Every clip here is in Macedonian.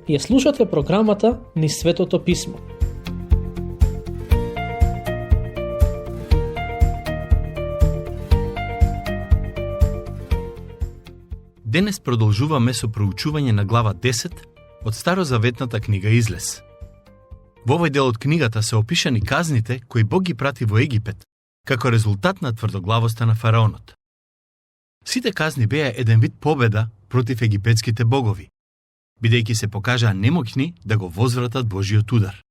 Ја слушате програмата Низ Светото Писмо. Денес продолжуваме со проучување на глава 10 од Старозаветната книга Излез. Во овој дел од книгата се опишани казните кои Бог ги прати во Египет, како резултат на тврдоглавоста на фараонот. Сите казни беа еден вид победа против египетските богови, бидејќи се покажаа немоќни да го возвратат Божиот удар.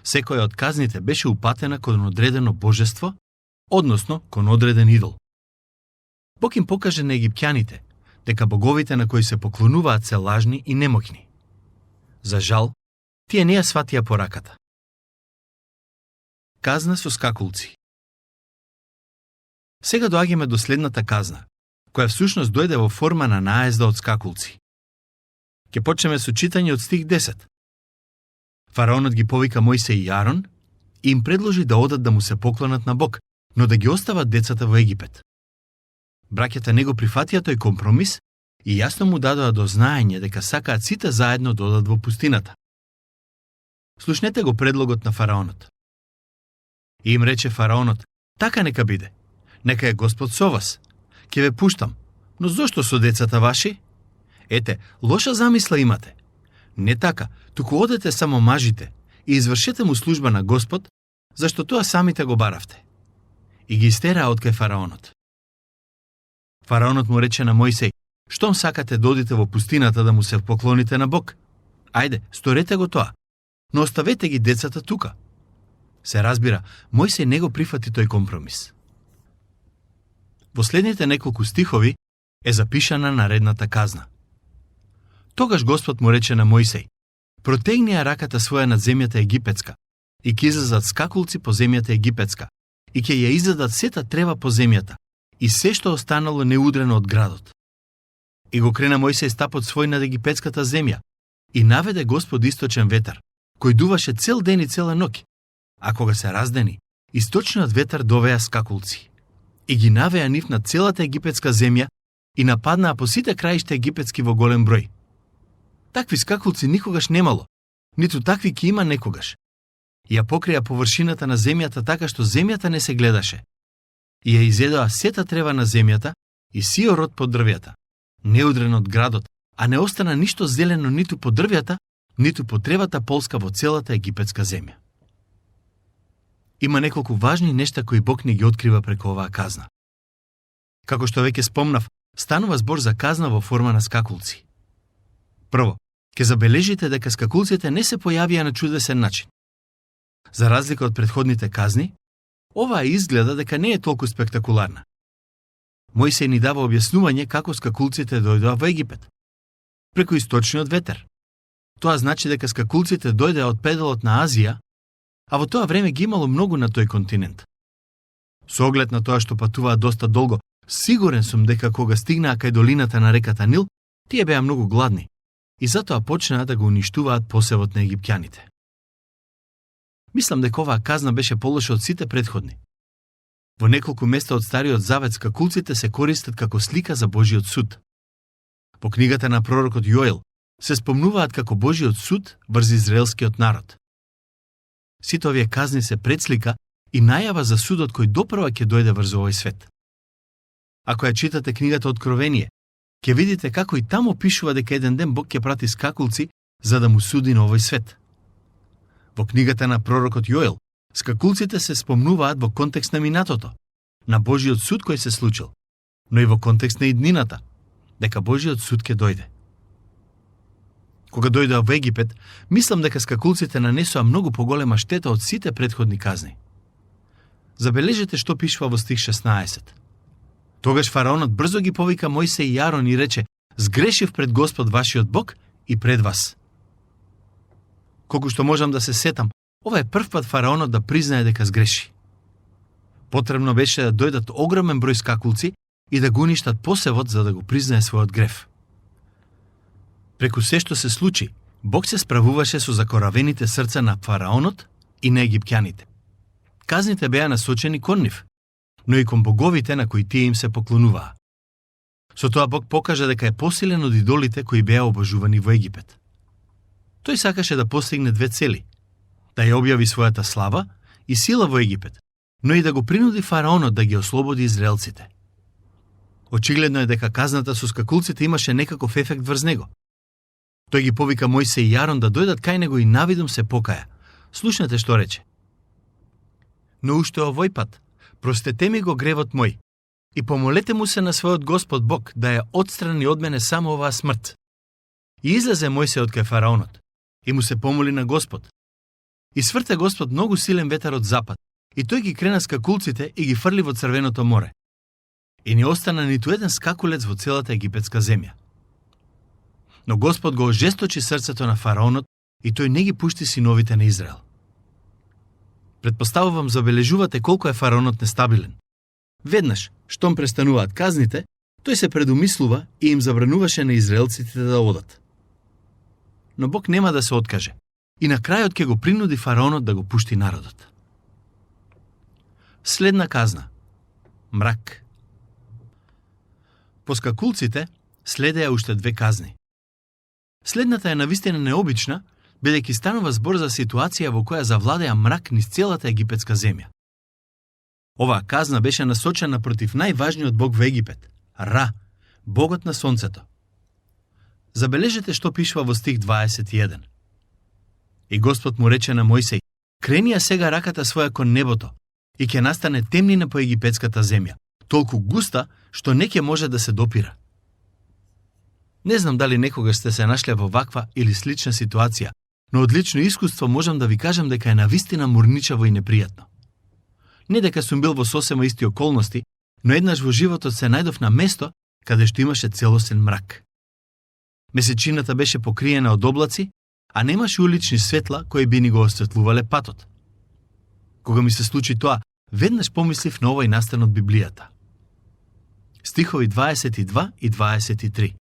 Секоја од казните беше упатена кон одредено божество, односно кон одреден идол. Бог им покаже на египтјаните дека боговите на кои се поклонуваат се лажни и немоќни. За жал, тие не ја сватија пораката. Казна со скакулци. Сега доаѓаме до следната казна, која всушност дојде во форма на наезда од скакулци. Ке почнеме со читање од стих 10. Фараонот ги повика Мојсей и Арон и им предложи да одат да му се поклонат на Бог, но да ги остават децата во Египет. Браќата не го прифатија тој компромис и јасно му дадоа до знаење дека сакаат сите заедно да одат во пустината. Слушнете го предлогот на фараонот. И им рече фараонот: така нека биде. Нека е Господ со вас. Ке ве пуштам, но зошто со децата ваши? Ете, лоша замисла имате. Не така, туку одете само мажите и извршете му служба на Господ, зашто тоа самите го баравте. И ги истераа од кај фараонот. Фараонот му рече на Мојсей: штом сакате да одите во пустината да му се поклоните на Бог? Ајде, сторете го тоа, но оставете ги децата тука. Се разбира, Мојсей не го прифати тој компромис. Во следните неколку стихови е запишана наредната казна. Тогаш Господ му рече на Мојсей: протегни ја раката своја над земјата египетска, и ќе излезат скакулци по земјата египетска, и ќе ја изедат сета трева по земјата, и се што останало неудрено од градот. И го крена Мојсей стапот свој над египетската земја, и наведе Господ источен ветар, кој дуваше цел ден и цела ноќ, а кога се раздени, источниот ветар довеа скакулци. И ги навеа нив на целата египетска земја и нападнаа по сите краишта египетски во голем број. Такви скакулци никогаш немало, ниту такви ќе има некогаш. Ја покрија површината на земјата така што земјата не се гледаше. И ја изедоа сета трева на земјата и сиот род под дрвјата, неудрен од градот, а не остана ништо зелено ниту по дрвјата, ниту по тревата полска во целата египетска земја. Има неколку важни нешта кои Бог ни ги открива преку оваа казна. Како што веќе спомнав, станува збор за казна во форма на скакулци. Прво, ќе забележите дека скакулците не се појавија на чудесен начин. За разлика од претходните казни, оваа изгледа дека не е толку спектакуларна. Мојсей ни дава објаснување како скакулците дојдоа во Египет. Преку источниот ветер. Тоа значи дека скакулците дојдеа од педелот на Азија, а во тоа време ги имало многу на тој континент. Со оглед на тоа што патуваат доста долго, сигурен сум дека кога стигнаа кај долината на реката Нил, тие беа многу гладни и затоа почнаа да го уништуваат посевот на египтјаните. Мислам дека оваа казна беше полоша од сите претходни. Во неколку места од Стариот Завет скакулците се користат како слика за Божиот суд. По книгата на пророкот Јоел се спомнуваат како Божиот суд врз израелскиот народ. Сите овие казни се предслика и најава за судот кој допрва ќе дојде врз овој свет. Ако ја читате книгата Откровение, ќе видите како и таму пишува дека еден ден Бог ќе прати скакулци за да му суди на овој свет. Во книгата на пророкот Јоел, скакулците се спомнуваат во контекст на минатото, на Божиот суд кој се случил, но и во контекст на иднината, дека Божиот суд ќе дојде. Кога дојдоа во Египет, мислам дека скакулците нанесоа многу поголема штета од сите претходни казни. Забележете што пишува во стих 16. Тогаш фараонот брзо ги повика Мојсей и Арон и рече: сгрешив пред Господ вашиот Бог и пред вас. Колку што можам да се сетам, ова е прв пат фараонот да признае дека сгреши. Потребно беше да дојдат огромен број скакулци и да го уништат посевот за да го признае својот греф. Преку се што се случи, Бог се справуваше со закоравените срца на фараонот и на египтјаните. Казните беа насочени кон нив, но и кон боговите на кои тие им се поклонуваа. Со тоа Бог покажа дека е посилен од идолите кои беа обожувани во Египет. Тој сакаше да постигне две цели: да ја објави својата слава и сила во Египет, но и да го принуди фараонот да ги ослободи израелците. Очигледно е дека казната со скакулците имаше некаков ефект врз него. Тој ги повика Мојсей и Јарон да дојдат кај него и навидом се покаја. Слушнете што рече: но уште овој пат простете ми го гревот мој и помолете му се на својот Господ Бог да ја отстрани од мене само оваа смрт. И излезе Мојсей од кај фараонот и му се помоли на Господ. И сврте Господ многу силен ветар од запад, и тој ги крена скакулците и ги фрли во Црвеното море. И не остана ниту еден скакулец во целата египетска земја. Но Господ го ожесточи срцето на фараонот и тој не ги пушти синовите на Израел. Предпоставувам забележувате колку е фараонот нестабилен. Веднаш, штом престануваат казните, тој се предумислува и им забрануваше на израелците да одат. Но Бог нема да се откаже и на крајот ќе го принуди фараонот да го пушти народот. Следна казна: мрак. По скакулците следеа уште две казни. Следната е навистина необична, бидејќи станува збор за ситуација во која завладеа мрак низ целата египетска земја. Оваа казна беше насочена против најважниот бог во Египет – Ра, богот на сонцето. Забележете што пишува во стих 21. И Господ му рече на Мојсей: крени ја сега раката своја кон небото и ќе настане темнина по египетската земја, толку густа што не ќе може да се допира. Не знам дали некогаш сте се нашле во ваква или слична ситуација, но од лично искуство можам да ви кажам дека е навистина мурничаво и непријатно. Не дека сум бил во сосема исти околности, но еднаш во животот се најдов на место каде што имаше целосен мрак. Месечината беше покриена од облаци, а немаше улични светла кои би ни го осветлувале патот. Кога ми се случи тоа, веднаш помислив на овој настан од Библијата. Стихови 22 и 23.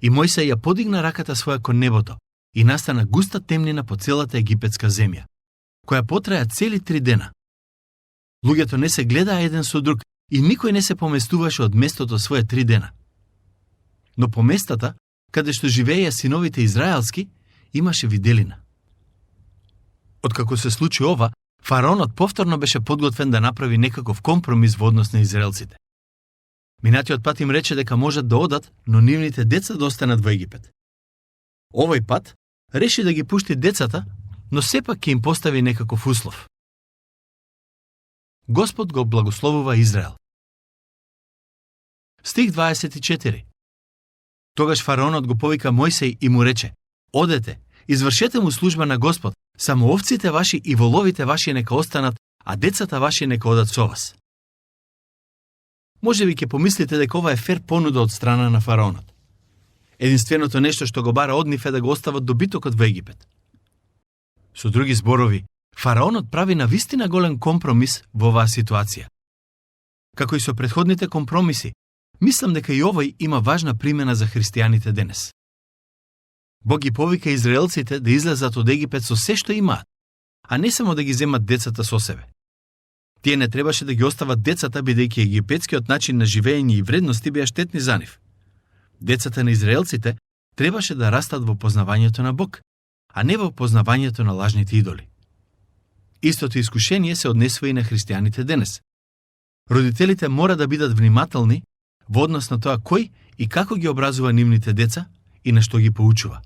И Мојсей ја подигна раката своја кон небото и настана густа темнина по целата египетска земја, која потраја цели 3 дена. Луѓето не се гледаа еден со друг и никој не се поместуваше од местото своје 3 дена. Но по местата, каде што живееја синовите израелски, имаше виделина. Откако се случи ова, фараонот повторно беше подготвен да направи некаков компромис во однос на израелците. Минатиот пат им рече дека можат да одат, но нивните деца да останат во Египет. Овој пат реши да ги пушти децата, но сепак ќе им постави некаков услов. Господ го благословува Израел. Стих 24. Тогаш фараонот го повика Мојсей и му рече: одете, извршете му служба на Господ, само овците ваши и воловите ваши нека останат, а децата ваши нека одат со вас. Може би ќе помислите дека ова е фер понуда од страна на фараонот. Единственото нешто што го бара од нив е да го остават добитокот во Египет. Со други зборови, фараонот прави навистина голем компромис во оваа ситуација. Како и со претходните компромиси, мислам дека и овој има важна примена за христијаните денес. Бог ги повика израелците да излезат од Египет со се што имаат, а не само да ги земат децата со себе. Тие не требаше да ги остават децата, бидејќи египетскиот начин на живење и вредности беа штетни за нив. Децата на израелците требаше да растат во познавањето на Бог, а не во познавањето на лажните идоли. Истото искушение се однесува и на христијаните денес. Родителите мора да бидат внимателни во однос на тоа кој и како ги образува нивните деца и на што ги поучува.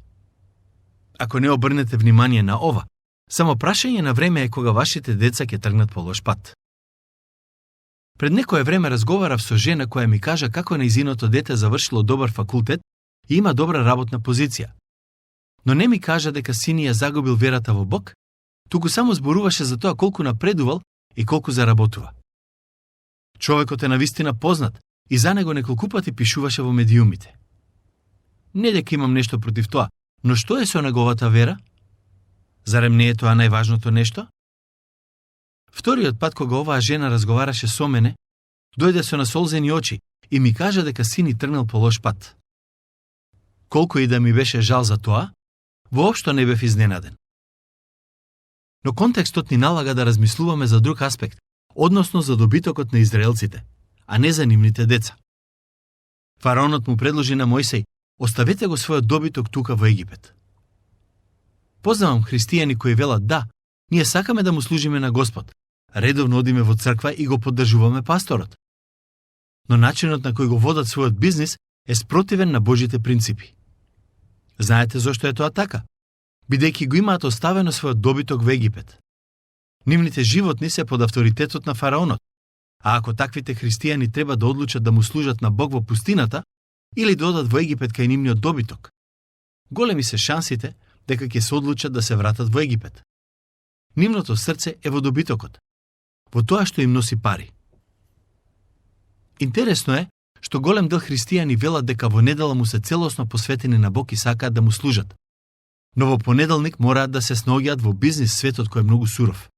Ако не обрнете внимание на ова, само прашање на време е кога вашите деца ќе тргнат по лош пат. Пред некое време разговарав со жена која ми кажа како нејзиното дете завршило добар факултет и има добра работна позиција. Но не ми кажа дека синија загубил верата во Бог, туку само зборуваше за тоа колку напредувал и колку заработува. Човекот е навистина познат и за него неколку пати пишуваше во медиумите. Не дека имам нешто против тоа, но што е со неговата вера? Зарем не е тоа најважното нешто? Вториот пат кога оваа жена разговараше со мене, дојде со насолзени очи и ми кажа дека сини тргнал по лош пат. Колку и да ми беше жал за тоа, воопшто не бев изненаден. Но контекстот ни налага да размислуваме за друг аспект, односно за добитокот на израелците, а не за нивните деца. Фараонот му предложи на Мојсей: оставете го својот добиток тука во Египет. Познавам христијани кои велат да, ние сакаме да му служиме на Господ, редовно одиме во црква и го поддржуваме пасторот. Но начинот на кој го водат својот бизнис е спротивен на Божите принципи. Знаете зошто е тоа така? Бидејќи го имаат оставено својот добиток во Египет. Нивните животни се под авторитетот на фараонот, а ако таквите христијани треба да одлучат да му служат на Бог во пустината или да одат во Египет кај нивниот добиток, големи се шансите дека ќе се одлучат да се вратат во Египет. Нивното срце е во добитокот, во тоа што им носи пари. Интересно е што голем дел христијани велат дека во недела му се целосно посветени на Бог и сакаат да му служат, но во понеделник мораат да се снаоѓаат во бизнис светот кој е многу суров.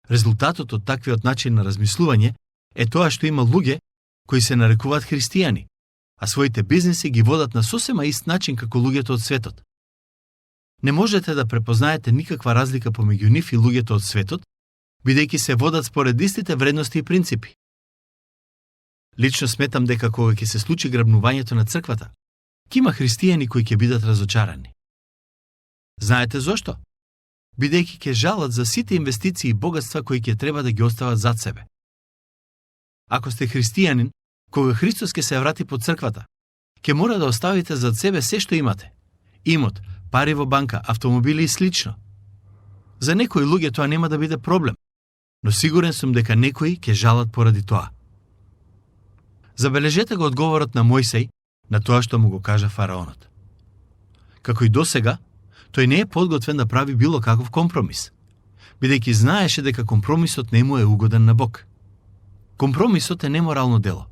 Резултатот од таквиот начин на размислување е тоа што има луѓе кои се нарекуваат христијани, а своите бизниси ги водат на сосема ист начин како луѓето од светот. Не можете да препознаете никаква разлика помеѓу нив и луѓето од светот, бидејќи се водат според истите вредности и принципи. Лично сметам дека кога ќе се случи грабнувањето на црквата, ќе има христијани кои ќе бидат разочарани. Знаете зошто? Бидејќи ќе жалат за сите инвестиции и богатства кои ќе треба да ги остават зад себе. Ако сте христијанин, кога Христос ќе се врати по црквата, ќе мора да оставите зад себе се што имате. Имот, пари во банка, автомобили и слично. За некои луѓе тоа нема да биде проблем, но сигурен сум дека некои ќе жалат поради тоа. Забележете го одговорот на Мојсей на тоа што му го кажа фараонот. Како и досега, тој не е подготвен да прави било каков компромис, бидејќи знаеше дека компромисот не му е угоден на Бог. Компромисот е неморално дело.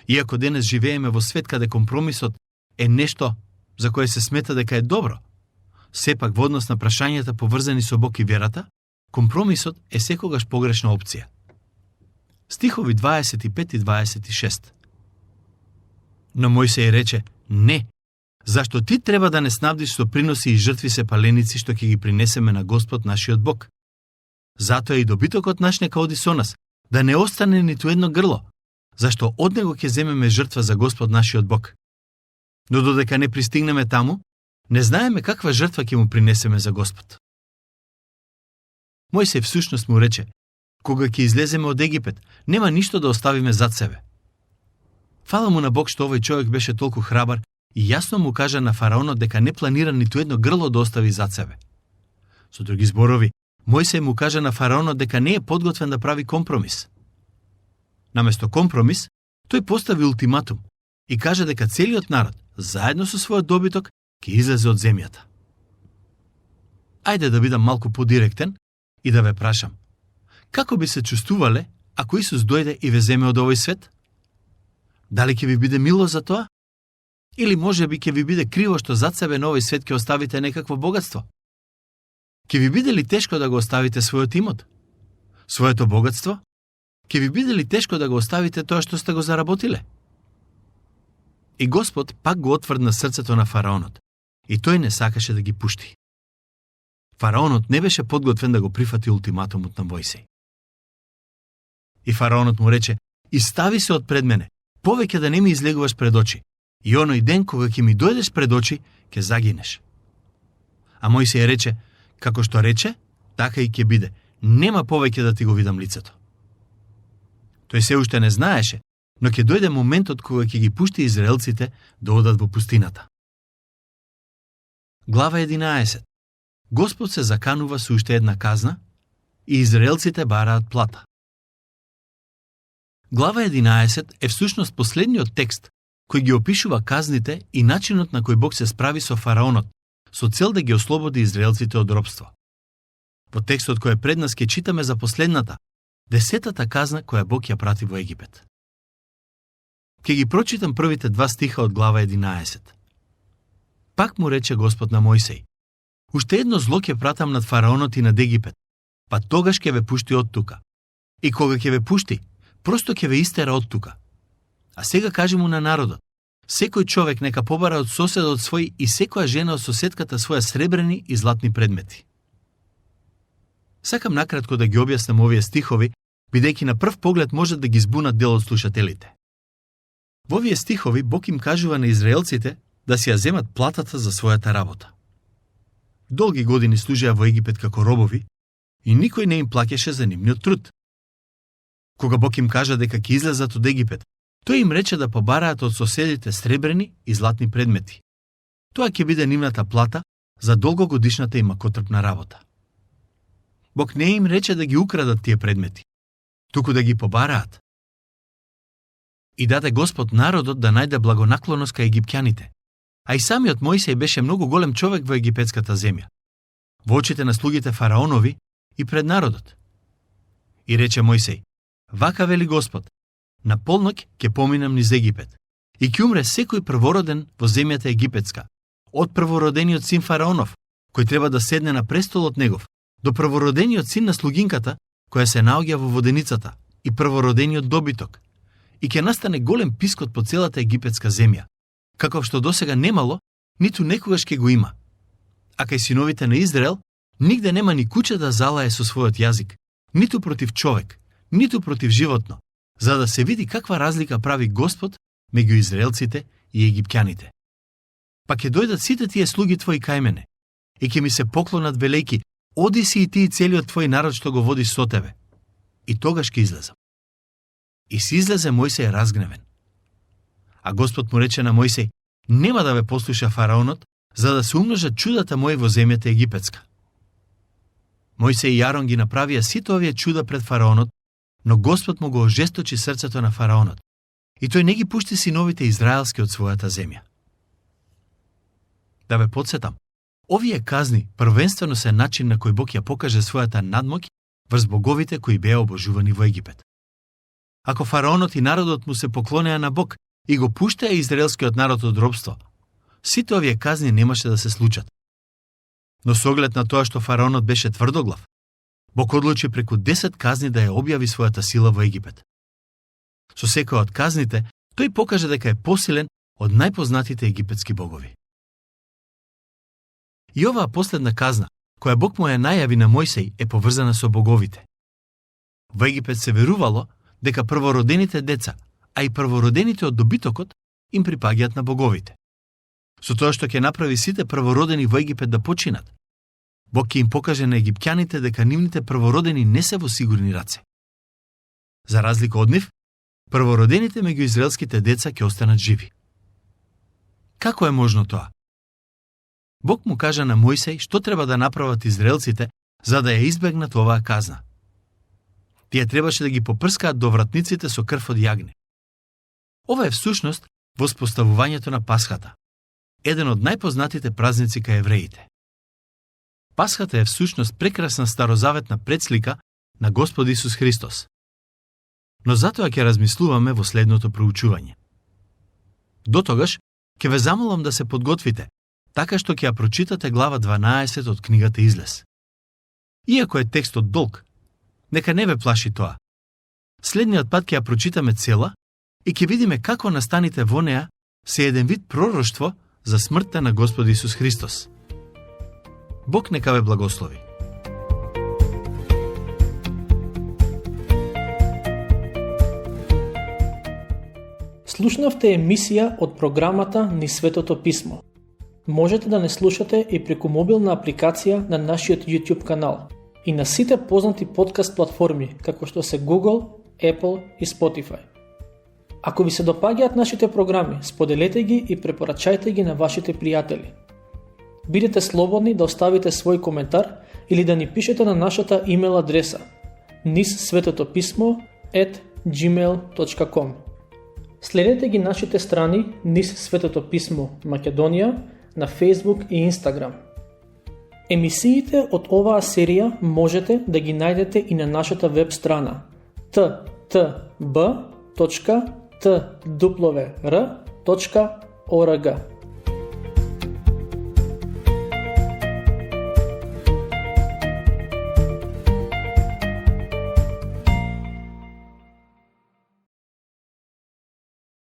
Иако денес живееме во свет каде компромисот е нешто за кое се смета дека е добро, сепак во однос на прашањата поврзани со Бог и верата, компромисот е секогаш погрешна опција. Стихови 25 и 26. Но Мојсей рече: не, зашто ти треба да не снабдиш со приноси и жртви се паленици што ќе ги принесеме на Господ нашиот Бог. Затоа и добитокот наш нека оди со нас, да не остане ниту едно грло, зашто од него ќе земеме жртва за Господ нашиот Бог. Но додека не пристигнеме таму, не знаеме каква жртва ќе му принесеме за Господ. Мојсей всушност му рече: кога ќе излеземе од Египет, нема ништо да оставиме зад себе. Фала му на Бог што овој човек беше толку храбар и јасно му кажа на фараонот дека не планира ниту едно грло да остави зад себе. Со други зборови, Мојсей му кажа на фараонот дека не е подготвен да прави компромис. Наместо компромис, тој постави ултиматум и кажа дека целиот народ, заедно со својот добиток, ќе излезе од земјата. Ајде да бидам малку подиректен и да ве прашам: како би се чувствувале ако Исус дојде и ве земе од овој свет? Дали ќе ви биде мило за тоа? Или можеби ќе ви биде криво што зад себе на овој свет ќе оставите некакво богатство? Ќе ви биде ли тешко да го оставите својот имот? Своето богатство? Ќе ви биде ли тешко да го оставите тоа што сте го заработиле? И Господ пак го отврдна срцето на фараонот, и тој не сакаше да ги пушти. Фараонот не беше подготвен да го прифати ултиматумот на Мојсей. И фараонот му рече: "Изстави се од пред мене, повеќе да не ми излегуваш пред очи, и оној ден кога ќе ми дојдеш пред очи, ќе загинеш." А Мојсей рече: "Како што рече, така и ќе биде, нема повеќе да ти го видам лицето." Тој се уште не знаеше, но ќе дојде моментот кога ќе ги пушти израелците да одат во пустината. Глава 11. Господ се заканува со уште една казна и израелците бараат плата. Глава 11 е всушност последниот текст кој ги опишува казните и начинот на кој Бог се справи со фараонот, со цел да ги ослободи израелците од робство. Во текстот кој е пред нас ќе читаме за последната, 10-та казна која Бог ја прати во Египет. Ќе ги прочитам првите 2 стиха од глава 11. Пак му рече Господ на Мојсей: "Уште едно зло ќе пратам над фараонот и над Египет, па тогаш ќе ве пушти од тука. И кога ќе ве пушти, просто ќе ве истера од тука. А сега кажи му на народот: секој човек нека побара од соседот свој и секоја жена од соседката своја сребрени и златни предмети." Сакам накратко да ги објаснам овие стихови, бидејќи на прв поглед можат да ги збунат дел од слушателите. Во овие стихови Бог им кажува на израелците да си ја земат платата за својата работа. долги години служеа во Египет како робови и никој не им плаќаше за нивниот труд. Кога Бог им кажа дека ќе излезат од Египет, тој им рече да побараат од соседите сребрени и златни предмети. Тоа ќе биде нивната плата за долгогодишната им макотрпна работа. Бог не им рече да ги украдат тие предмети, туку да ги побараат. И даде Господ народот да најде благонаклоност кај египтјаните, а и самиот Мојсей беше многу голем човек во египетската земја, во очите на слугите фараонови и пред народот. И рече Мојсей: вака вели Господ, на полноќ ќе поминам низ Египет и ќе умре секој првороден во земјата египетска, од првородениот син фараонов, кој треба да седне на престолот негов, до првородениот син на слугинката, која се наоѓа во воденицата, и првородениот добиток. И ќе настане голем пискот по целата египетска земја, каков што досега немало, ниту некогаш ќе го има. А кај синовите на Израел, нигде нема ни куче да залае со својот јазик, ниту против човек, ниту против животно, за да се види каква разлика прави Господ меѓу израелците и египтјаните. Па ќе дојдат сите тие слуги твои кај мене, и ќе ми се поклонат велејки: оди си и ти и целиот твој народ што го водиш со тебе. И тогаш ќе излезам. И си излезе Мојсей разгневен. А Господ му рече на Мојсей: нема да ве послуша фараонот, за да се умножат чудата мои во земјата египетска. Мојсей и Јарон ги направија сите овие чуда пред фараонот, но Господ му го ожесточи срцето на фараонот, и тој не ги пушти синовите израелски од својата земја. Да ве подсетам, овие казни првенствено се начин на кој Бог ја покаже својата надмоќ врз боговите кои беа обожувани во Египет. Ако фараонот и народот му се поклонеа на Бог и го пуштеа израелскиот народ од робство, сите овие казни немаше да се случат. Но со оглед на тоа што фараонот беше тврдоглав, Бог одлучи преку 10 казни да ја објави својата сила во Египет. Со секоја од казните, тој покаже дека е посилен од најпознатите египетски богови. И оваа последна казна, која Бог му ја најави на Мојсей, е поврзана со боговите. Во Египет се верувало дека првородените деца, а и првородените од добитокот, им припаѓаат на боговите. Со тоа што ќе направи сите првородени во Египет да починат, Бог ќе им покаже на египтјаните дека нивните првородени не се во сигурни раце. За разлика од нив, првородените меѓу израелските деца ќе останат живи. Како е можно тоа? Бог му кажа на Мојсей што треба да направат израелците за да ја избегнат оваа казна. Тие требаше да ги попрскаат до вратниците со крв од јагне. Ова е всушност воспоставувањето на Пасхата, еден од најпознатите празници кај евреите. Пасхата е всушност прекрасна старозаветна предслика на Господ Исус Христос. Но затоа ќе размислуваме во следното проучување. Дотогаш, ќе ве замолам да се подготвите, така што ќе ја прочитате глава 12 од книгата Излез. Иако е текстот долг, нека не ве плаши тоа. Следниот пат ќе ја прочитаме цела и ќе видиме како настаните во неа се еден вид пророштво за смртта на Господ Исус Христос. Бог нека ве благослови. Слушнавте емисија од програмата Низ Светото Писмо. Можете да не слушате и преку мобилна апликација на нашиот YouTube канал и на сите познати подкаст платформи, како што се Google, Apple и Spotify. Ако ви се допаѓаат нашите програми, споделете ги и препорачајте ги на вашите пријатели. Бидете слободни да оставите свој коментар или да ни пишете на нашата имейл адреса nizsvetotopисmo@gmail.com. Следете ги нашите страни Низ Светото Писмо Македонија на Facebook и Instagram. Емисиите од оваа серија можете да ги најдете и на нашата веб страна ttb.twr.org.